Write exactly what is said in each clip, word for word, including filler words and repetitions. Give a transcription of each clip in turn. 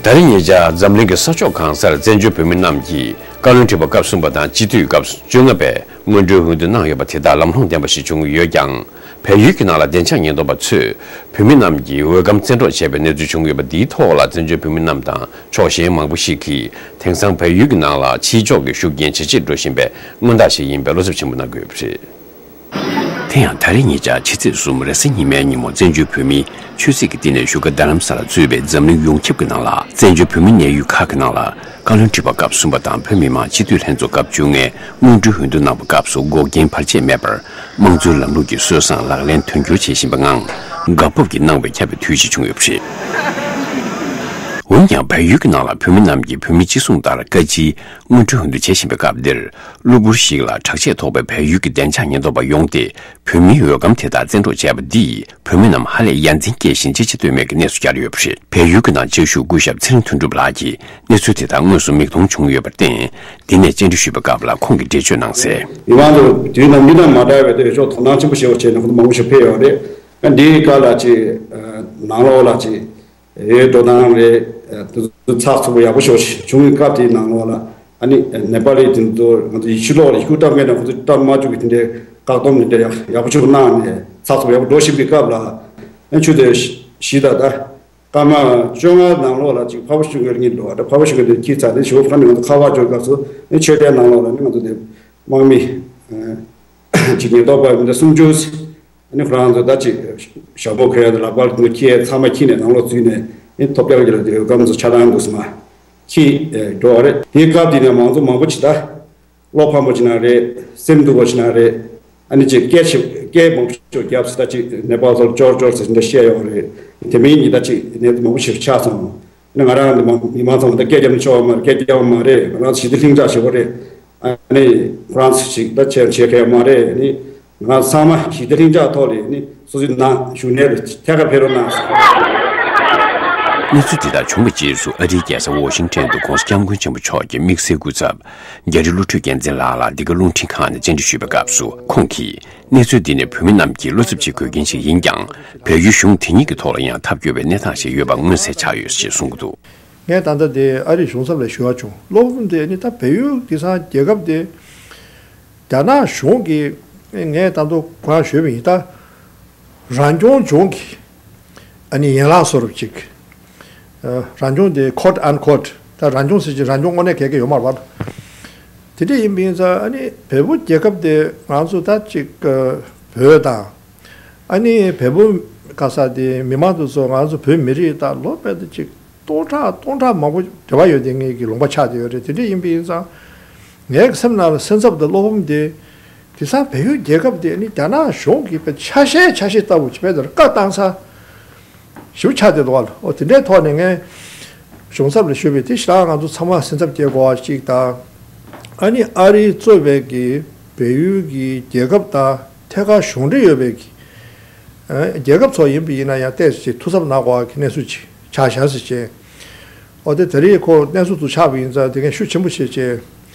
ད་རེས་ཉེ་ཆར་འཛམ་གླིང་གི་ས་ཕྱོགས་གང་སར་བཙན་བྱོལ་བོད་མི་རྣམས་ཀྱིས་བཀའ་བློན་ཁྲི་པ་སྐབས་གསུམ་པ་དང་སྤྱི་འཐུས་སྐབས་བཅོ་ལྔ་པའི་སྔོན་འགྲོའི་འོས་བསྡུ་གནང་ཡོད་པ་དེ་དག་ལམ་ལྷོང་ལྡན་པ་ཞིག་བྱུང་ཡོད་ཀྱང་། བལ་ཡུལ་གྱི་ནང་ལ་བདེ་འཇགས་ཉེན་རྟོག་པ་ཚོས་བོད་མི་རྣམས་ཀྱི་འོས་སྒམ་བཙན་འཕྲོག་བྱས་པའི་གནས་ཚུལ་བྱུང་ཡོད་པ་འདིའི་ཐོག་ལ། བཙན་བྱོལ་བོད་མི་རྣམས་དང་ཕྱོགས་གཞན་མང་པོ་ཞིག་གིས་དེང་སང་བལ་ཡུལ་གྱི་ནང་ལ་ཕྱི་ཕྱོགས་ཀྱི་ཤུགས་རྐྱེན་ཇེ་ཆེར་འགྲོ་བཞིན་པའི་མངོན་རྟགས་ཤིག་ཡིན་པའི་བློ་འཚབ་ཆེན་པོ་གནང་གི་ཡོད་པ་རེད། དེ་ཡང་ད་རེས་ཉེ་ཆར་ཕྱི་ཚེས་གསུམ་རེས་གཟའ་ཉི་མའི་ཉིན་མོ། བཙན་བྱོལ་བོད་མིའི་ཆོས་སྲིད་ཀྱི་བསྟི་གནས་བཞུགས་སྒར་རྡ་རམ་ས་ལ་གཙོས་པའི་འཛམ་གླིང་ཡོངས་ཁྱབ་ཀྱི་ནང་ལ། བཙན་བྱོལ་བོད་མིའི་གནས་ཡུལ་ཁག་གི་ནང་ལ་བཀའ་བློན་ཁྲི་པ་སྐབས་གསུམ་པ་དང་བོད་མི་མང་སྤྱི་འཐུས་ལྷན་ཚོགས་སྐབས་བཅོ་ལྔའི་སྔོན་འགྲོའི་འོས་བསྡུ་གནང་བའི་སྐབས་སུ་འགོག་རྐྱེན་བར་ཆད་མེད་པར་དམངས་གཙོའི་ལམ་ལུགས་ཀྱི་སྲོལ་བཟང་ལག་ལེན་དོན་འཁྱོལ་བྱེད་བཞིན་པའི་ངང་། དགའ་སྤོབས་ཀྱི་སྣང་བས་ཁྱབ་པའི་དུས་ཤིག་བྱུང་ཡོད་པ་རེད། འོན་ཀྱང་། བལ་ཡུལ་གྱི་ནང་ལ་བོད་མི་རྣམས་ཀྱིས་བོད་མིའི་སྤྱི་སྲུང་ལྟར་བཀའ་སྤྱིའི་སྔོན་འགྲོའི་འོས་བསྡུ་བྱེད་བཞིན་པའི་སྐབས་འདིར། གློ་བུར་ཞིག་ལ་དྲག་ཆས་ཐོགས་པའི་བལ་ཡུལ་གྱི་བདེ་འཇགས་ཉེན་རྟོག་པ་ཡོང་སྟེ། བོད་མིའི་འོས་སྒམ་དེ་དག་བཙན་འཕྲོག་བྱས་པ་འདིས། བོད་མི་རྣམས་ཧ་ལས་ཡ་མཚན་སྐྱེས་ཤིང་ཅི་བྱེད་གཏོལ་མེད་ཀྱི་གནས་སུ་གྱར་ཡོད་པ་རེད། བལ་ཡུལ་གྱི་ནང་བཅའ་བཞུགས་སྐུ་ཞབས་ཚེ་རིང་དོན་གྲུབ་ལགས་ཀྱིས་གནས་ཚུལ་དེ་དག་དངོས་སུ་མིག་མཐོང་བྱུང་ཡོད་པར་བརྟེན། འདི་ནས་བཅར་འདྲི་ཞུས་པའི་སྐབས་ལ་ཁོང་གིས་འགྲེལ་བརྗོད་གནང་གསལ། མི་མང་ཚོ་དུས་ནམ་མི་ནམ་མ་འདྲ་བའི་འོས་ཤོག་དོ་སྣང་ཆེན་པོ་བྱེད་པ་བྱས་ནས་ཁོང་ཚོ་མང་པོ་ཞིག་ཕེབས་ཡོད་རེད། འདིའི་སྐབས་ལ་ཅིག་ནང་ལོགས་ལ་ཅིག་འོས་འགྲོ་སྟངས་རེད། དེ་ཚོ་ཚགས་ཚུད་པོ་ཡག་པོ་ཞིག་བྱུང་བའི་སྐབས་དེའི་ནང་ལོགས་ལ། ཨ་ནི་ནེ་པ་ལི་དེ་ཚོ་ང་ཚོ་ཡིག་ཆ་ལོག་ལ་ཡིག་སྐུག་བཀྲམ་མཁན་ནས་ཁོ་ཚོ་བཀྲམ་མ་བཅུག་གི་དེ་འདྲའི་བཀག་སྡོམ་དེ་འདྲ་ཡག་ཡག་པོ་ཞིག་གནང་ནས་ཚགས་ཚུད་པོ་ཡག་པོ་འགྲོ་བཞིན་པའི་སྐབས་ལ། ཨ་ཆུ་ཚོད་བཞི་དང་ད་སྐར་མ་བཅོ་ལྔ་ནང་ལོགས་ལ་ཅིག་འཕགས་པ་ཆོས་མགོན་གཉིས་འགྲོ་བ། ད་འཕགས་པ་ཆོས་མགོན་དེ་ཁྱི་ཚ་དེ་ཞོ་ཁ་ནས་ང་ཚོ་ཁ་བ་བཅོ་སྐབས་སུ། ཨ་ཆོས་སྡེ་ནང་ལོགས་ལ་ནི་ང་ཚོ་དེ་དམག་མི་ཅིག་ཉེན་རྟོག་པ་མི་འདྲ་སུམ་ཅུ། ཨ་ནི་ཁོ་རང་ཚོ་ད་ཅིག་ཞྭ་མོ་ཁོལ་ཡ་དང་ལག་པར་དུ་ཁྱི་ཚང་མ་ཁྱི་ནས་ནང་ལོགས་འཛུལ་ནས། ཨ་ནི་ཐོབ་རྒྱག་གི་ལ་དེ་སྐམ་ཚོ་ཆ་ཚང་འདུག་སེ་མ་ཁྱི་འགྲོ་བ་རེད། དེའི་སྐབས་དེ་ནས་མང་ཚོགས་མང་པོ་ཅིག་ད་བློ་ཕམ་པོ་ཅིག་ན་རེད། སེམས་སྡུག་པོ་ཅིག་ན་རེད། ཨ་ནི་ཅིག་སྐད་ཆ་སྐད་མང་པོ་ཅིག་བརྒྱབ་སེ་ད་ཅིག་ནེ་པཱལ་ཚོར་ཅོར་ཅོར་ཟེར་འདྲ་བཤད་ཡོང་རེད། དེ་མིན་ཉིད་ད་ཅིག་ནད་དུ་མང་པོ་ཞིག་ཆགས་སོང་། ཨ་ནི་ང་རང་འདི་མ་མི་མང་ཚང་མ་ད་སྐད་རྒྱབ་ནས་ཆོག་པ་མ་རེད། སྐད་རྒྱབ་པ་མ་རེད། ང་རང་ཞི་བདེ་ལྷིང་འཇགས་བྱེད་དགོས་རེད། ཨ་ནི་ཁོ་རང་ཚོ་ཞིག་ད་བྱས་བྱེད་མཁན་མ་རེད། ཨ་ནི་ང་ཚང་མ་ཞི་བདེ་ལྷིང་འཇགས་ཐོག་ལ་ཨ་ནི་སོ་སོའི་ནང་བཞུགས་གནས་ལ་ཐད་ཀར་ཕེབས་རོགས་གནང་ཟེར། གནས་ཚུལ་དེ་དག་བྱུང་བའི་རྗེས་སུ་ཨ་རིའི་རྒྱལ་ས་ཝོ་ཤིང་ཊོན་དུ་༸གོང་ས་༸སྐྱབས་མགོན་ཆེན་པོ་མཆོག་གི་དམིགས་བསལ་སྐུ་ཚབ་རྒྱ་རི་བློ་གྲོས་རྒྱལ་མཚན་ལགས་ལ་འདི་ག་རླུང་འཕྲིན་ཁང་ནས་བཅར་འདྲི་ཞུས་པའི་སྐབས་སུ་ཁོང་གིས། གནས་ཚུལ་འདི་ནི་བོད་མི་རྣམས་ཀྱིས་བློ་འཚབ་བྱེད་དགོས་མཁན་ཞིག་ཡིན་ཀྱང་། བལ་ཡུལ་གཞུང་དེ་ཉིད་ཀྱི་ཐོག་ལ་ཡང་ཐབས་སྐྱོ་བའི་གནས་སྟངས་ཤིག་ཡོད་པ་མངོན་གསལ་ཆགས་ཡོད་ཅེས་གསུང་གི་འདུག་ངས་ད་ལྟ་དེ་ཨ་རིའི་གཞུང་ཚབ་ལ་ཞུ་བ་བྱུང་། བློ་ཕམ་དེ་ནི་ད་བལ་ཡུལ་དེང་སང་རྒྱལ་ཁབ་དེ་རྒྱ་ནག་གཞུང་གིས། ངས་ད་དུང་ཁོ་རང་ཞུས་པ་ཡིན། ད་རང་སྐྱོང་ལྗོངས་ཀྱི་ཨ་ནི་ཡན་ལག་བཟོ་འདྲ་ཅིག་ཨ། རང་སྐྱོང་དེ་quote unquote ད་རང་སྐྱོང་ཟེར་གྱི་རང་སྐྱོང་དངོས་གནས་གལ་གལ་ཡོད་མ་རེད་པ། དེ་འདྲ་ཡིན་པ་ཡིན་ཙང་། ཨ་ནི་བལ་པོ་རྒྱལ་ཁབ་དེ་ང་ཚོ་ད་ཅིག་ཨ། བོད་དང་། ཨ་ནི་བལ་པོ་ག་ས་དེ་མི་མང་དེ་ཚོ་ང་ཚོ་བོད་མི་རིགས་དང་ལོ་ཕལ་ཆེར་ཅིག་སྟོང་ཕྲག་སྟོང་ཕྲག་མང་པོ་འབྲེལ་བ་ཡོད་བསྡད་མཁན་གྱི་ལུང་པ་ཆགས་བསྡད་ཡོད་རེད། དེ་འདྲ་ཡིན་པ་ཡིན་ཙང་། ངའི་སེམས་ནང་ལ་སེམས་འཚབ་དང་བློ་ཕམ་དེ། དེང་སང་བལ་ཡུལ་རྒྱལ་ཁབ་དེ་ནི་རྒྱ་ནག་གཞུང་གིས་དཔེ་ཆ་ཤས་ཆ་ཤས་ལྟ་བུ་དཔེ་དེར་བཀའ་བཏང་ས་ཞིག་ཆགས་བསྡད་འདུག་བ། འོ་དེ་འདྲའི་ཐོག་ནས་ངས་གཞུང་ཚབ་ལ་ཞུས་པས། དེ་ཞེ་དྲག་ང་ཚོ་ཚང་མ་སེམས་འཚབ་སྐྱེ་དགོས་པ་ཅིག་དང་། ཨ་ནི་ཨ་རིའི་གཙོས་པའི་གི་བལ་ཡུལ་གྱི་རྒྱལ་ཁབ་དང་ཐད་ཀར་གཞུང་འབྲེལ་ཡོད་པའི་གི་ཨ། རྒྱལ་ཁབ་ཚོ་ཡིན་པ་ཡིན་ན་ཡང་ཏོག་ཙམ་ཅིག་ཐུགས་འཚབ་གནང་དགོས་པ་གི་གནས་ཚུལ་ཅིག་ཆགས་བཞག་ཟེར་བྱས། འོ་དེ་དེ་རིང་ཁོ་གནས་ཚུལ་དུ་ཆགས་པ་ཡིན་ཙང་དེ་ངས་ཤུགས་ཆེན་པོ་བྱས་བྱས་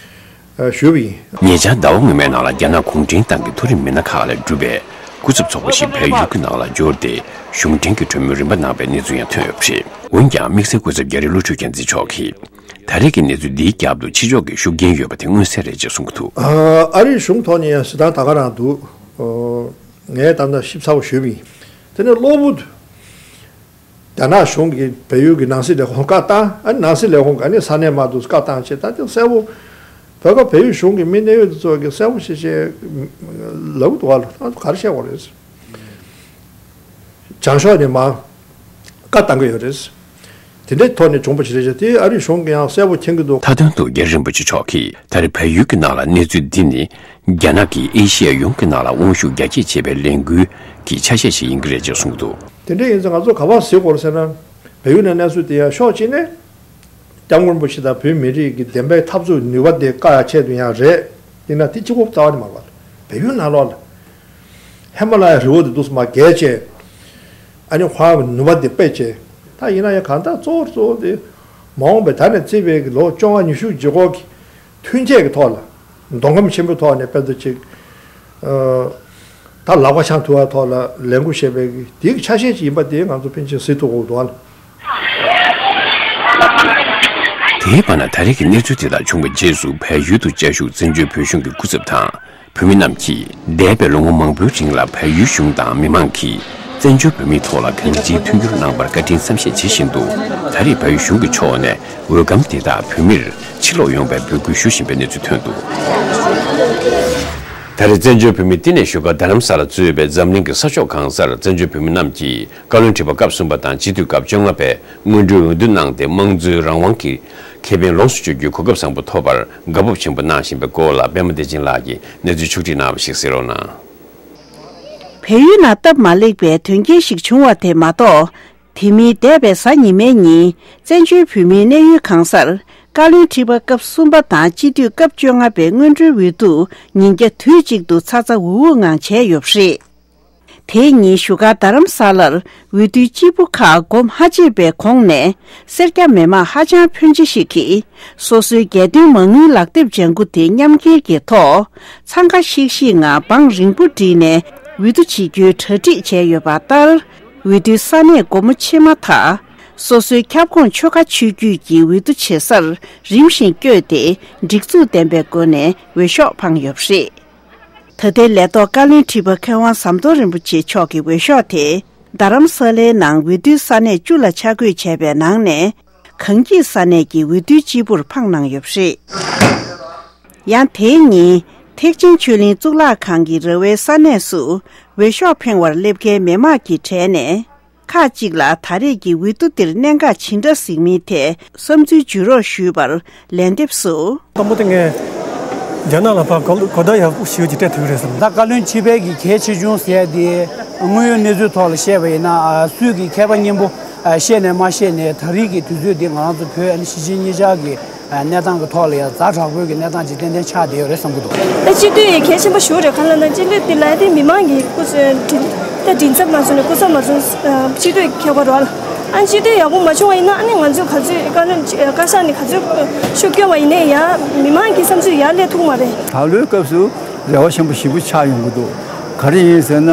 ཨ། ཞུས་པ་ཡིན། ཉེ་ཆར་ཟླ་བ་སྔོན་མའི་ནང་ལ་རྒྱ་ནག་གུང་ཁྲན་ཏང་གི་མཐོ་རིམ་མི་སྣ་ཁག་ལས་གྲུབ་པའི་སྐུ་ཚབ་ཚོགས་པ་ཞིག་བལ་ཡུལ་གྱི་ནང་ལ་འབྱོར་ཏེ་གཞུང་འབྲེལ་གྱི་གྲོས་མོལ་རིམ་པ་གནང་བའི་གནས་ཚུལ་ཡང་ཐོན་ཡོད་པ་རེད། འོན་ཀྱང་དམིགས་བསལ་སྐུ་ཚབ་རྒྱ་རི་བློ་གྲོས་རྒྱལ་མཚན་མཆོག་གིས། ད་རེས་ཀྱི་གནས་ཚུལ་འདིའི་རྒྱབ་ཏུ་ཕྱི་ཕྱོགས་ཀྱི་ཤུགས་རྐྱེན་ཡོད་པ་དེ་མངོན་གསལ་རེད་ཅེས་གསུང་གི་འདུག་ཨ་རིའི་གཞུང་ཐོག་ནས་ཡང་གཟིགས་སྟངས་ད་ག་རང་འདུག་ངས་ད་ལྟ་ཞིབ་ཚགས་པོ་ཞུས་པ་ཡིན། དེ་ནས་གློ་བུར་དུ་རྒྱ་ནག་གཞུང་གིས་བལ་ཡུལ་གྱི་ནང་སྲིད་ལས་ཁུངས་བཀའ་བཏང་། ཨ་ནི་ནང་སྲིད་ལས་ཁུངས་ཀྱིས་ཨ་ནི་ས་གནས་མང་དུ་བཀའ་བཏང་བྱས། ད་དེ་གསལ་པོ་བོད་ཁ་བལ་ཡུལ་གཞུང་གི་མི་གནད་ཡོད་དེ་ཚོ་གིས་གསལ་པོ་ཞེ་ཞེ་ལབ་འདུག་བ། ལ་ད་ག་རེ་བཤད་དགོས་རེད། བྱང་ཕྱོགས་ནས་མར་བཀའ་བཏང་གི་ཡོད་རེད། དེ་འདྲའི་ཐོག་ནས་བྱུང་བ་ཞིག་རེད་ཤག་དེ་ཨ་རིའི་གཞུང་གིས་ཡང་གསལ་པོ་མཁྱེན་གྱི་འདུག་མཐའ་དོན་དུ་རྒྱ་རི་རིན་པོ་ཆེ་མཆོག་གིས་ད་རེས་བལ་ཡུལ་གྱི་ནང་ལ་གནས་ཚུལ་འདི་ནི་རྒྱ་ནག་གིས་ཨེ་ཤི་ཡ་ཡོངས་ཀྱི་ནང་ལ་དབང་ཤུགས་རྒྱ་སྐྱེད་བྱེད་པའི་ལས་འགུལ་གྱི་ཆ་ཤས་ཤིག་ཡིན་གྱི་རེད་ཅེས་གསུངས་འདུག་དེ་འདྲ་ཡིན་ཙང་ང་ཚོ་ག་པར་གཟིགས་དགོས་རེད་ཟེར་ན། བལ་ཡུལ་ནས་གནས་ཚུལ་དེ་ཡང་ཕྱོགས་གཅིག་ནས་སྐྱབས་མགོན་རིན་པོ་ཆེ་དང་བོད་མི་རིགས་ཀྱི་བདེན་པའི་འཐབ་རྩོད་ནུས་པ་དེ་བཀག་ཡ་ཆེད་དུ་ཡང་རེད། ཡིན་ན་དེ་གཅིག་པོ་རྩ་བ་ནས་མ་རེད་པ། བལ་ཡུལ་ནང་ལོགས་ལ་ཧི་མ་ལ་ཡའི་རི་བོ་དེ་འདུག་སེ་མར་བརྒལ་བྱས། ཨ་ནི་ཧྭ་ནུབ་པ་དེ་ཕུད་བྱས། ད་ཡིན་ན་ཡང་གང་ལྟར་གཙོ་བོ་གཙོ་བོ་དེ་མ་འོངས་པའི་ད་ནས་བརྩིས་པའི་ལོ་བཅོ་ལྔ་ཉི་ཤུ་རྗེས་འགོ་གི་ཐོན་སྐྱེད་ཀྱི་ཐོག་ལ། མདོ་ཁམས་ཆེན་པོའི་ཐོག་ནས་དཔེ་མཚོན་ཅིག་ཨ། ད་ལག་པ་འཆང་ཐུབ་པའི་ཐོག་ལ་ལས་འགུལ་བྱས་པའི་དེའི་ཆ་ཤས་ཅིག་ཡིན་པ་དེ་ང་ཚོ་ཕལ་ཆེར་གཟིགས་ཐུབ་དགོས་འདུག་ཨ། དེའི་བར་ན་ད་རེས་ཀྱི་གནས་ཚུལ་དེ་དག་བྱུང་བའི་རྗེས་སུ་བལ་ཡུལ་དུ་བཅའ་བཞུགས་བཙན་བྱོལ་བོད་གཞུང་གི་སྐུ་ཚབ་དང་། བོད་མི་རྣམས་ཀྱིས་འདས་པའི་ལོ་ངོ་མང་པོའི་རིང་ལ་བལ་ཡུལ་གཞུང་དང་མི་མང་གིས་བཙན་བྱོལ་བོད་མིའི་ཐོག་ལ་གང་ཅིའི་མཐུན་འགྱུར་གནང་བར་བཀའ་དྲིན་བསམ་ཤེས་བྱེད་བཞིན་དུ། ད་རེས་བལ་ཡུལ་གཞུང་གི་ཕྱོགས་ནས་འོས་སྒམ་དེ་དག་བོད་མིར་ཕྱིར་སློག་ཡོང་བའི་འབོད་སྐུལ་ཞུ་བཞིན་པའི་གནས་ཚུལ་ཐོན་འདུག་ད་རེས་བཙན་བྱོལ་བོད་མིའི་བསྟི་གནས་བཞུགས་སྒར་རྡ་རམ་ས་ལ་གཙོས་པའི་འཛམ་གླིང་གི་ས་ཕྱོགས་གང་སར་བཙན་བྱོལ་བོད་མི་རྣམས་ཀྱིས་བཀའ་བློན་ཁྲི་པ་སྐབས་གསུམ་པ་དང་སྤྱི་འཐུས་སྐབས་བཅོ་ལྔ་པའི་སྔོན་འགྲོའི་འོས་བསྡུ་གནང་སྟེ། དམངས་གཙོའི་རང་དབང་གི་ཁེ་ཕན་ལོངས་སུ་སྤྱོད་རྒྱུའི་གོ་སྐབས་བཟང་པོ་ཐོབ་པར་དགའ་སྤོབས་ཆེན་པོ་གནང་བཞིན་པའི་སྐོར་ལ། པད་མ་བདེ་ཆེན་ལགས་ཀྱིས་གནས་ཚུལ་ཕྱོགས་བསྒྲིགས་གནང་བ་ཞིག་གསན་རོགས་གནང་། བལ་ཡུལ་ནང་སྟབས་མ་ལེགས་པའི་དོན་རྐྱེན་ཞིག་བྱུང་བ་དེ་མ་གཏོགས། དེ་མིན་འདས་པའི་གཟའ་ཉི་མའི་ཉིན་བཙན་བྱོལ་བོད་མིའི་གནས་ཡུལ་གང་སར་བཀའ་བློན་ཁྲི་པ་སྐབས་གསུམ་པ་དང་སྤྱི་འཐུས་སྐབས་བཅོ་ལྔ་པའི་སྔོན་འགྲོའི་འོས་བསྡུ་ཉིན་བརྒྱ་དུས་གཅིག་ཏུ་ཚ་ཚ་འུར་འུར་ངང་བྱས་ཡོད་པ་རེད། དེའི་ཉིན་བཞུགས་སྒར་རྡ་རམ་ས་ལར་འོས་བསྡུའི་སྤྱིལ་བུ་ཁག་འགོ་མ་བརྗེས་པའི་གོང་ནས་སེར་སྐྱ་མི་མང་ཧ་ཅང་ཕོན་ཆེ་ཞིག་གིས་སོ་སོའི་རྒྱལ་དོན་མ་དངུལ་ལག་དེབ་ལྗང་གུ་དེ་མཉམ་འཁྱེར་གྱི་ཐོག་འཚང་ཁ་ཤིག་ཤིག་ངང་བང་རིང་པོ་བསྒྲིགས་ནས་འོས་བསྡུ་བྱེད་རྒྱུའི་གྲ་སྒྲིག་བྱས་ཡོད་པ་ལྟར། འོས་བསྡུའི་ས་གནས་སྒོ་མོ་ཕྱེ་མ་ཐག་སོ་སོའི་ཁྱབ་ཁོངས་ཆོལ་ཁ་ཆོས་བརྒྱུད་ཀྱི་འོས་བསྡུ་བྱེད་སར་རིམ་བཞིན་བསྐྱོད་དེ། སྒྲིག་འཛུགས་ལྡན་པའི་སྒོ་ནས་འོས་ཤོག་འཕངས་ཡོད་པ་རེད། ད་ལྟའི་ལས་ཐོག་བཀའ་བློན་ཁྲི་པ་མཁས་དབང་ཟམ་གདོང་རིན་པོ་ཆེ་མཆོག་གི་འོས་ཤོག་དེ་རྡ་རམ་ས་ལའི་ནང་འོས་བསྡུའི་ས་གནས་བཅུ་ལ་ཆ་བགོས་བྱས་པའི་ནང་ནས། གངས་སྐྱིད་ས་གནས་ཀྱི་འོས་བསྡུའི་སྤྱིལ་བུར་འཕངས་གནང་ཡོད་པ་རེད། ཡང་དེའི་ཉིན་ཐེག་ཆེན་ཆོས་གླིང་གཙུག་ལག་ཁང་གི་ར་བའི་ས་གནས་སུ་འོས་ཤོག་འཕེན་པར་སླེབས་མཁན་མི་མང་གི་གྲས་ནས། ཁག་ཅིག་ལ་ད་རེས་ཀྱི་འོས་བསྡུ་འདིར་གནད་འགག་ཇི་འདྲ་གཟིགས་མིན་ཐད་བསམ་ཚུལ་བརྗོད་རོགས་ཞུས་པར། ལན་འདེབས་སུ། དང་པོ་དེ་ངས་རྒྱ་ནག་ལ་ཕར་གོ་གོ་བརྡ་ཡག་པོ་ཞིག་ཅིག་སྤྲད་ཐུབ་ཀྱི་རེད་བསམ། ད་བཀའ་བློན་ཁྲི་པའི་གི་གལ་ཆེ་ཆུང་ཟེར་ཡ་དེ་དངོས་ཡོད་གནས་ཚུལ་ཐོག་ལ་བཤད་པ་ཡིན་ན། ཨ། སུས་ཀྱི་མཁས་པ་སྙན་པོ་ཨ་བཤད་ནས་མ་བཤད་ནས། ད་རེས་ཀྱི་དུས་ཚོད་འདི་ང་རང་ཚོ་བོད་ཨ་ནི་གཞིས་བྱེས་གཉིས་ཆར་གྱི་ཨ་གནས་སྟངས་ཀྱི་ཐོག་ལ་ཡང་ཛ་དྲག་པོའི་གི་གནས་སྟངས་ཅིག་ཏན་ཏན་ཆགས་བསྡད་ཡོད་རེད་བསམ་གྱི་འདུག་ད་སྤྱི་འཐུས་ཡི་གལ་ཆེན་པོ་ཞེ་པོ་རེད། གང་ལབ་ན་སྤྱི་འཐུས་འདི་ལ་དེ་མི་མང་གི་སྐུ་ཚབ་མ་བྱུང་ན། སྐུ་ཚབ་མ་བྱུང་། སྤྱི་འཐུས་ཁྱད་པར་རོགས་ལ། ཨ་ནི་སྤྱི་འཐུས་ཡག་པོ་མ་བྱུང་བ་ཡིན་ན། ཨ་ནི་ང་ཚོས་ག་ཚོད་བཀའ་བློན་བཀའ་ཤག་ནས་ག་ཚོད་ཤུགས་སྐྱོན་པ་ཡིན་ནའི་ཡ། མི་མང་གི་བསམ་ཚུལ་ཡར་སླེབས་ཐུབ་མ་རེད། ད་ལོའི་སྐབས་སུ་རེ་བ་ཆེན་པོ་ཞེ་པོ་ཆགས་ཡོང་གི་འདུག་ག་རེ་ཡིན་ཟེར་ན།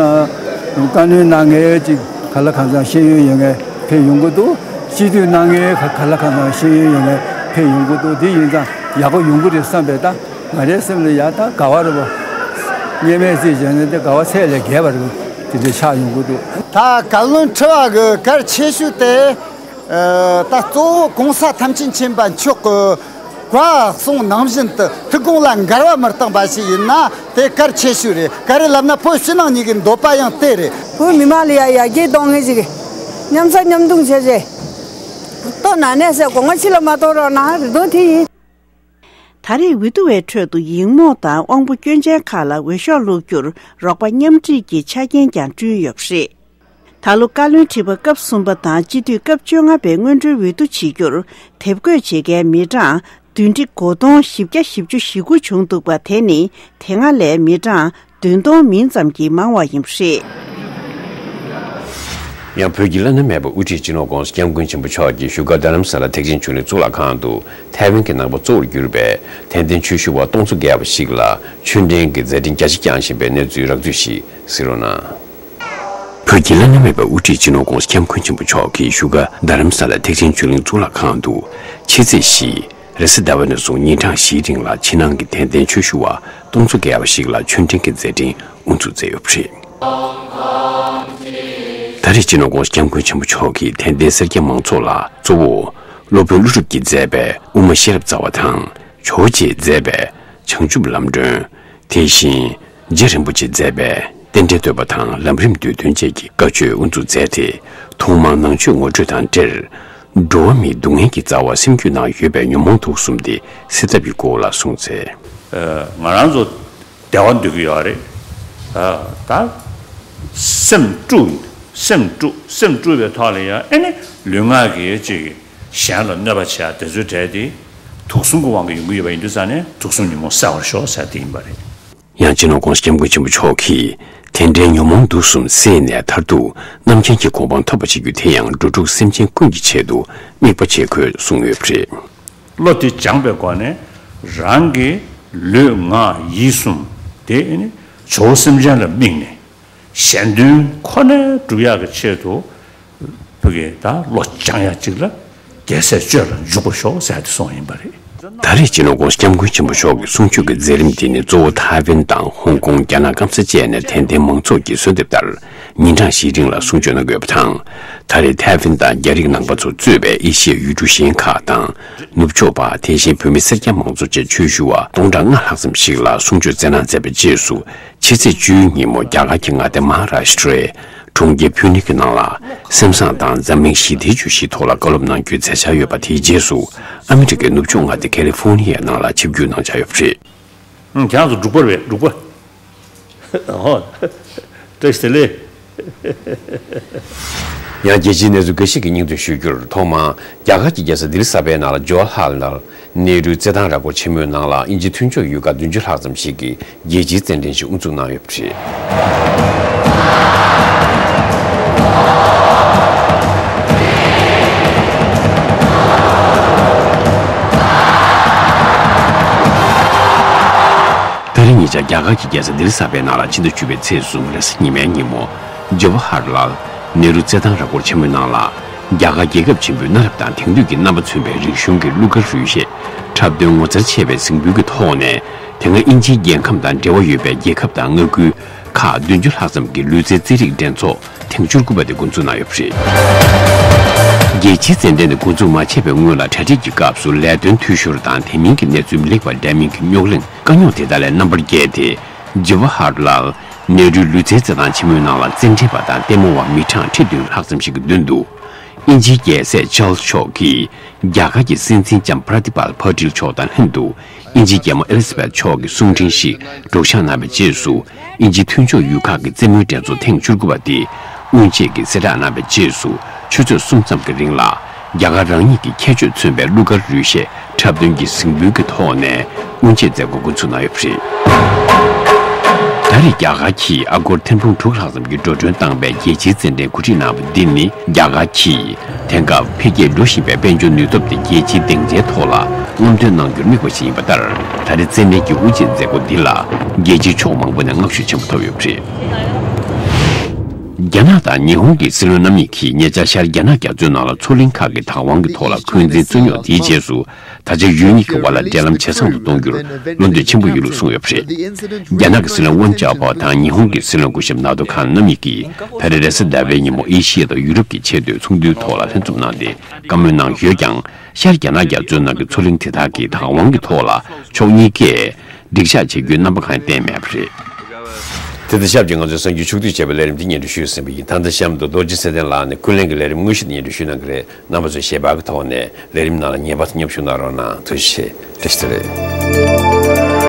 བཀའ་བློན་གནང་མཁན་ཅིག་ག་ལ་གང་འཚམ་ཤེས་ཡོན་ཡོད་མཁན་ཕེབས་ཡོང་གི་འདུག་སྤྱི་འཐུས་གནང་མཁན་ག་ག་ལ་གང་འཚམ་ཤེས་ཡོན་ཡོད་མཁན་ཕེབས་ཡོང་གི་འདུག་དེ་ཡིན་ཙང་ཡག་པོ་ཡོང་གི་རེད་བསམ་པས། ད་ང་རའི་སེམས་ལ་ཡ་ད་དགའ་བ་རེད་པ། སྔོན་མའི་རྩིས་བྱས་ན་དེ་དགའ་བ་ཚད་ལས་བརྒལ་བ་རེད་པ། དེ་འདྲ་ཆགས་ཡོང་གི་འདུག་ད་བཀའ་བློན་ཁྲི་པ་གི་གལ་ཆེ་ཤོས་དེ། ཨ། ད་གཙོ་བོ་གོང་ས་ཐམས་ཅད་མཁྱེན་པ་མཆོག་གི་བཀའ་གསུང་ནང་བཞིན་དུ་ཐུགས་དགོངས་ལ་འགལ་བ་མི་བཏང་བ་ཞིག་ཡིན་ན། དེ་གལ་ཆེ་ཤོས་རེད། ག་རེ་ལབ་ན་བོད་ཕྱི་ནང་གཉིས་ཀྱི་འདོད་པ་ཡང་དེ་རེད། བོད་མི་མང་ལ་ཡ་ཡར་རྒྱས་གཏོང་མཁན་ཞིག་མཉམ་ཟ་མཉམ་འཐུང་བྱས་རྗེས། ལྟོ་ན་ནས་ཟས་གོང་མ་ཕྱི་ལ་མ་གཏོང་རོགས་གནང་རེ་དོན་དེ་ཡིན། ད་རེས་འོས་བསྡུ་བའི་ཁྲོད་དུ་ཡིག་རྨོངས་དང་དབང་པོ་སྐྱོན་ཅན་ཁག་ལ་འོས་ཤོག་བླུགས་རྒྱུར་རོགས་པ་མཉམ་སྒྲིག་གི་ཆ་རྐྱེན་ཀྱང་བསྐྲུན་ཡོད་པ་རེད། ད་ལོ་བཀའ་བློན་ཁྲི་པ་སྐབས་གསུམ་པ་དང་སྤྱི་འཐུས་སྐབས་བཅོ་ལྔ་པའི་སྔོན་འགྲོའི་འོས་བསྡུ་བྱེད་རྒྱུར་དེབ་འགོད་བྱེད་མཁན་མི་གྲངས་བདུན་ཁྲི་དགུ་སྟོང་བཞི་བརྒྱ་བཞི་བཅུ་ཞེ་དགུ་བྱུང་འདུག་པ། དེ་ནི་དེ་སྔ་ལས་མི་གྲངས་བདུན་སྟོང་མིན་ཙམ་གྱིས་མང་བ་ཡིན་པ་རེད། ཡང་བོད་ཀྱི་བླ་ན་མེད་པའི་དབུ་ཁྲིད་སྤྱི་ནོར་༸གོང་ས་༸སྐྱབས་མགོན་ཆེན་པོ་མཆོག་གིས་བཞུགས་སྒར་རྡ་རམ་ས་ལ་ཐེག་ཆེན་ཆོས་གླིང་གཙུག་ལག་ཁང་དུ་ཐའེ་ཝན་གྱི་ནང་པ་གཙོ་བོར་གྱུར་པའི་དད་ལྡན་ཆོས་ཞུ་བ་སྟོང་ཚོ་བརྒལ་བ་ཞིག་ལ་ཆོས་འབྲེལ་གྱི་མཛད་འཕྲིན་རྒྱ་ཆེ་བསྐྱངས་བཞིན་པའི་གནས་ཚུལ་རགས་ཚུལ་ཞིག་གཟིགས་རོགས་གནང་། བོད་ཀྱི་བླ་ན་མེད་པའི་དབུ་ཁྲིད་སྤྱི་ནོར་༸གོང་ས་༸སྐྱབས་མགོན་ཆེན་པོ་མཆོག་གིས་བཞུགས་སྒར་རྡ་རམ་ས་ལ་ཐེག་ཆེན་ཆོས་གླིང་གཙུག་ལག་ཁང་དུ་ཕྱི་ཚེས་བཞི། རེས་གཟའ་ཟླ་བ་ནས་བཟུང་ཉིན་གྲངས་བཞིའི་རིང་ལ་ཕྱི་ནང་གི་དད་ལྡན་ཆོས་ཞུ་བ་སྟོང་ཚོ་བརྒལ་བ་ཞིག་ལ་ཆོས་འབྲེལ་གྱི་མཛད་འཕྲིན་དབུ་འཛུགས་མཛད་ཡོད་པ་རེད། ད་རེས་སྤྱི་ནོར་༸གོང་ས་༸སྐྱབས་མགོན་ཆེན་པོ་མཆོག་གིས་དད་ལྡན་སེར་སྐྱ་མང་ཚོགས་ལ་གཙོ་བོ་སློབ་དཔོན་ཀླུ་སྒྲུབ་ཀྱིས་མཛད་པའི་དབུ་མ་ཤེས་རབ་རྩ་བ་དང་། ཇོ་བོ་རྗེས་མཛད་པའི་བྱང་ཆུབ་ལམ་སྒྲོན། དེ་བཞིན་རྗེ་རིན་པོ་ཆེས་མཛད་པའི་རྟེན་འབྲེལ་བསྟོད་པ་དང་ལམ་རིམ་བསྟོད་དོན་བཅས་ཀྱི་བཀའ་ཆོས་དབུ་འཛུགས་མཛད་དེ། ཐོག་མར་ནང་ཆོས་ངོ་སྤྲོད་དང་འབྲེལ། འགྲོ་བ་མིའི་སྡུག་བསྔལ་གྱི་རྩ་བ་སེམས་རྒྱུད་ནང་ཡོད་པའི་ཉོན་མོངས་དུག་གསུམ་དེ་སེལ་ཐབས་ཀྱི་སྐོར་ལ་གསུངས་ཚེ། ཨ། ང་རང་ཚོ་བདེ་བ་འདོད་ཀྱི་ཡོད་རེད། ཨ། ད་སེམས་དཀྲུགས། སེམས་དཀྲུགས། སེམས་དཀྲུགས་པའི་ཐོག་ལ་ཡང་ཨེ་ནི་ལུས་ངག་གིས་ཅིག་གཞན་ལ་གནོད་པ་བྱས་དེ་ཚོའི་གྲས་དེ་དུག་གསུམ་གྱི་དབང་གིས་ཡོང་གི་ཡོད་པ་ཡིན་དུས་ཙང་ནས། དུག་གསུམ་ཉོན་མོངས་སེལ་བར་ཤོག་ཟེར་དེ་ཡིན་པ་རེད། ཡང་སྤྱི་ནོར་༸གོང་ས་༸སྐྱབས་མགོན་ཆེན་པོ་མཆོག་གིས་དེ་འདྲའི་ཉོན་མོངས་དུག་གསུམ་སེལ་ནས་མཐར་ཐུག་རྣམ་མཁྱེན་གྱི་གོ་འཕང་ཐོབ་པ་བྱེད་རྒྱུ་དེ་ཡང་འགྲོ་དྲུག་སེམས་ཅན་ཀུན་གྱི་ཆེད་དུ་དམིགས་པ་བྱེད་དགོས་གསུངས་ཡོད་པ་རེད། བློ་དེ་སྦྱངས་པའི་སྒོ་ནས་རང་གི་ལུས་ངག་ཡིད་གསུམ་དེ་ནི་ཇོ་བོ་སེམས་ཅན་ལ་དམིགས་ནས། གཞན་དོན་ཁོ་ནའི་སྒྲུབ་ཡག་གི་ཆེད་དུ་བོད་ཀྱི་ད་བློ་སྦྱང་ཡག་ཅིག་ལ་ རྒྱལ་སྲས་སྤྱོད་ལ་འཇུག་པར་ཤོག་ཟེར་ཏེ་གསུངས་ཡིན་པ་རེད། ད་རེས་སྤྱི་ནོར་༸གོང་ས་༸སྐྱབས་མགོན་ཆེན་པོ་མཆོག་གི་གསུང་ཆོས་ཀྱི་མཛད་རིམ་འདི་ནི་གཙོ་བོ་ཐའེ་ཝན་དང་ཧོང་ཀོང་། རྒྱ་ནག་སྐམ་ས་བཅས་ནས་དད་ལྡན་མང་ཚོགས་ཀྱིས་གསོལ་འདེབས་ལྟར་ཉིན་གྲངས་བཞིའི་རིང་ལ་གསུང་ཆོས་གནང་གི་ཡོད་པ་དང་། ད་རེས་ཐའེ་ཝན་དང་རྒྱ་རིགས་ནང་པ་ཚོ་གཙོས་པའི་ཨེ་ཤི་ཡའི་ཡུལ་གྲུ་གཞན་ཁག་དང་། ནུབ་ཕྱོགས་པ། དེ་བཞིན་བོད་མི་སེར་སྐྱ་མང་ཚོགས་བཅས་ཆོས་ཞུ་བ་སྟོང་ཕྲག་ལྔ་ལྷག་ཙམ་ཞིག་ལ་གསུང་ཆོས་སྩལ་གནང་མཛད་པའི་རྗེས་སུ། ཕྱི་ཚེས་བཅུའི་ཉིན་མོ་རྒྱ་གར་གྱི་མངའ་སྡེ་མ་ཧཱ་རཱཤ་ཊྲའི་གྲོང་ཁྱེར་ཕུ་ནེ་གྱི་ནང་ལ། སེམས་བཟང་དང་འཛམ་གླིང་ཞི་བདེའི་བརྗོད་གཞིའི་ཐོག་ལ་བཀའ་སློབ་གནང་རྒྱུའི་མཛད་འཆར་ཡོད་པ། དེའི་རྗེས་སུ་ཨ་མི་རི་ཀའི་ནུབ་ཕྱོགས་མངའ་སྡེ་ཁ་ལི་ཧྥོ་ནི་ཡའི་ནང་ལ་ཆིབས་བསྒྱུར་གནང་འཆར་ཡོད་པ་རེད། ཁྱེད་རང་ཚོ་འབྲུག་པ་རེད། འབྲུག་པ། ཨོ། བཀྲ་ཤིས་བདེ་ལེགས། ཡང་རྒྱལ་སྤྱིའི་གནས་ཚུལ་འགའ་ཞིག་གི་སྙིང་བསྡུས་ཞུ་རྒྱུར། ཐོག་མར་རྒྱ་གར་གྱི་རྒྱལ་ས་ལྡི་ལི་གསར་པའི་ནང་ལ་ཇོ་ཧར་ལཱལ་ནེ་རུའི་རྩེད་ཐང་ར་སྐོར་ཆེན་མོའི་ནང་ལ་དབྱིན་ཇིའི་མཐུན་ཕྱོགས་ཡུལ་ཁག་བདུན་ཅུ་ལྷག་ཙམ་ཞིག་གིས་རྒྱལ་སྤྱིའི་རྩེད་འགྲན་ཞིག་དབུ་འཛུགས་གནང་ཡོད་པ་རེད། ད་རེས་ཉེ་ཆར་རྒྱ་གར་གྱི་རྒྱལ་ས་ལྡི་ལི་གསར་པའི་ནང་ལ་ཕྱི་ཟླ་བཅུ་པའི་ཚེས་གསུམ་རེས་གཟའ་ཉི་མའི་ཉིན་མོ། ཇ་ཝ་ཧར་ལཱལ་ནེ་རུ་རྩེད་ཐང་ར་སྐོར་ཆེན་མོའི་ནང་ལ། རྒྱ་གར་རྒྱལ་ཁབ་ཆེན་པོའི་གནའ་རབས་དང་དེང་དུས་ཀྱི་རྣམ་པ་མཚོན་པའི་རིག་གཞུང་གི་གླུ་གར་རོལ་གཞས། འཁྲབ་སྟོན། ངོ་མཚར་ཆེ་བའི་གཟིགས་འབུལ་གྱི་ཐོག་ནས། དེ་སྔ་དབྱིན་ཇིའི་རྒྱལ་ཁམས་དང་འབྲེལ་བ་ཡོད་པའི་རྒྱལ་ཁབ་དང་མངའ་ཁུལ་ཁག་བདུན་ཅུ་ལྷག་ཙམ་གྱི་ལུས་རྩལ་རྩེད་རིགས་འགྲན་ཚོགས་ཐེངས་བཅུ་དགུ་པ་དེ་འགོ་འཛུགས་གནང་ཡོད་པ་རེད། རྒྱལ་སྤྱིའི་རྩེད་འགྲན་དེ་འགོ་འཛུགས་མ་བྱས་པའི་སྔོན་ལ། གྲ་སྒྲིག་གི་སྐབས་སུ་ལས་དོན་འཐུས་ཤོར་དང་དེ་མིན་གྱི་གནས་ཚུལ་མི་ལེགས་པ་འདྲ་མིན་གྱི་རྙོག་གླེང་དཀའ་རྙོག་དེ་དག་ལས་རྣམ་པར་རྒྱལ་ཏེ། ཇ་ཝ་ཧར་ལཱལ་ནེ་རུའི་ལུས་རྩལ་རྩེད་ཐང་ཆེན་མོའི་ནང་ལ་རྩེད་འགྲན་པ་དང་ལྟད་མོ་བ་མི་གྲངས་ཁྲི་བདུན་ལྷག་ཙམ་ཞིག་གི་མདུན་དུ། དབྱིན་ཇིའི་རྒྱལ་སྲས་ཆཱལ་སི་མཆོག་གིས་རྒྱ་གར་གྱི་སྲིད་འཛིན་ལྕམ་པྲ་ཏི་པཱལ་པ་ཏིལ་མཆོག་དང་ལྷན་དུ། དབྱིན་ཇིའི་རྒྱལ་མོ་ཨེ་ལི་ཛ་བེཐ་མཆོག་གི་གསུང་འཕྲིན་ཞིག་སྒྲོག་སྦྱང་གནང་བའི་རྗེས་སུ། དབྱིན་ཇིའི་མཐུན་ཕྱོགས་ཡུལ་ཁག་གི་རྩེད་མོའི་འགྲན་ཚོགས་ཐེངས་བཅུ་དགུ་པ་དེ་དབུ་འབྱེད་ཀྱི་གསལ་བསྒྲགས་གནང་བའི་རྗེས་སུ། ཆུ་ཚོད་གསུམ་ཙམ་གྱི་རིང་ལ། རྒྱ་གར་རང་ཉིད་ཀྱི་ཁྱད་ཆོས་མཚོན་པའི་གླུ་གར་རོལ་གཞས་འཁྲབ་སྟོན་གྱི་གཟིགས་འབུལ་གྱི་ཐོག་ནས་དབུ་འབྱེད་མཛད་སྒོ་འགོ་འཛུགས་གནང་ཡོད་པ་རེད། ད་རེས་རྒྱ་གར་གྱིས་ཨ་སྒོར་ཐེར་འབུམ་དྲུག་ལྷག་ཙམ་གྱི་འགྲོ་གྲོན་བཏང་པའི་རྒྱལ་སྤྱིའི་རྩེད་འགྲན་གོ་སྒྲིག་གནང་བ་འདི་ནི། རྒྱ་གར་གྱིས་དེང་སྐབས་འཕེལ་རྒྱས་འགྲོ་བཞིན་པའི་དཔལ་འབྱོར་ནུས་སྟོབས་དེ་རྒྱལ་སྤྱིའི་སྡིངས་ཆའི་ཐོག་ལ་རྔམ་སྟོན་གནང་རྒྱུར་དམིགས་པ་ཞིག་ཡིན་པ་ལྟར། ད་རེས་རྩེད་འགྲན་གྱི་དབུ་འབྱེད་མཛད་སྒོ་འདི་ལ་རྒྱལ་སྤྱིའི་ཕྱོགས་མང་པོ་ནས་བསྔགས་བརྗོད་ཆེན་པོ་ཐོབ་ཡོད་པ་རེད། རྒྱ་ནག་དང་ཉི་ཧོང་གི་སྲིད་བློན་རྣམ་གཉིས་ཀྱིས་ཉེ་ཆར་ཤར་རྒྱ་ནག་རྒྱ་མཚོའི་ནང་ལ་མཚོ་གླིང་ཁག་གི་བདག་དབང་གི་ཐོག་ལ་འཁོན་འཛིན་རྩོད་རྙོག་དེའི་རྗེས་སུ། ད་ཆ་ཡུལ་གཉིས་ཀྱི་དབར་ལ་འབྲེལ་ལམ་ཇེ་བཟང་དུ་གཏོང་རྒྱུར་བློ་འདོད་ཆེན་པོ་ཡོད་ལུགས་གསུངས་ཡོད་པ་རེད། རྒྱ་ནག་གི་སྲིད་བློན་ཝུན་ཅཱ་ཕའོ་དང་ཉི་ཧོང་གི་སྲིད་བློན་སྐུ་ཞབས་ནཱ་ཏོ་ཁཱན་རྣམ་གཉིས་ཀྱིས་ད་རེས་རེས་གཟའ་ཟླ་བའི་ཉིན་མོ་ཨེ་ཤི་ཡ་དང་ཡུ་རོབ་ཀྱི་ཆེས་མཐོའི་ཚོགས་འདུའི་ཐོག་ལ་ལྷན་འཛོམས་གནང་སྟེ་བཀའ་མོལ་གནང་ཡོད་ཀྱང་། ཤར་རྒྱ་ནག་རྒྱ་མཚོའི་ནང་གི་མཚོ་གླིང་དེ་དག་གི་བདག་དབང་གི་ཐོག་ལ་ཕྱོགས་གཉིས་ཀས་འགྲིག་བཞག་བྱེད་རྒྱུའི་རྣམ་པ་གང་ཡང་བསྟན་མེད་པ་རེད། དེ་དང་ཆབས་ཅིག་ང་ཚོའི་གསར་འགྱུར་ཕྱོགས་བསྡུས་བྱས་པའི་ལས་རིམ་འདི་སྙན་སྒྲོན་ཞུས་ཟིན་པ་ཡིན། ད་ལྟ་གཤམ་དུ་རྡོ་རྗེ་ཚེ་བརྟན་ལགས་ནས་ཀུན་གླེང་གི་ལས་རིམ་དངོས་གཞི་དེ་སྙན་སྒྲོན་ཞུས་གནང་གི་རེད། རྣམ་པ་ཚོས་ཞལ་པར་གྱི་ཐོག་ནས་ལས་རིམ་ནང་ལ་ཉན་པ་དང་མཉམ་ཞུགས་གནང་རོགས་གནང་། ཐུགས་རྗེ་ཆེ། བཀྲ་ཤིས་བདེ་ལེགས།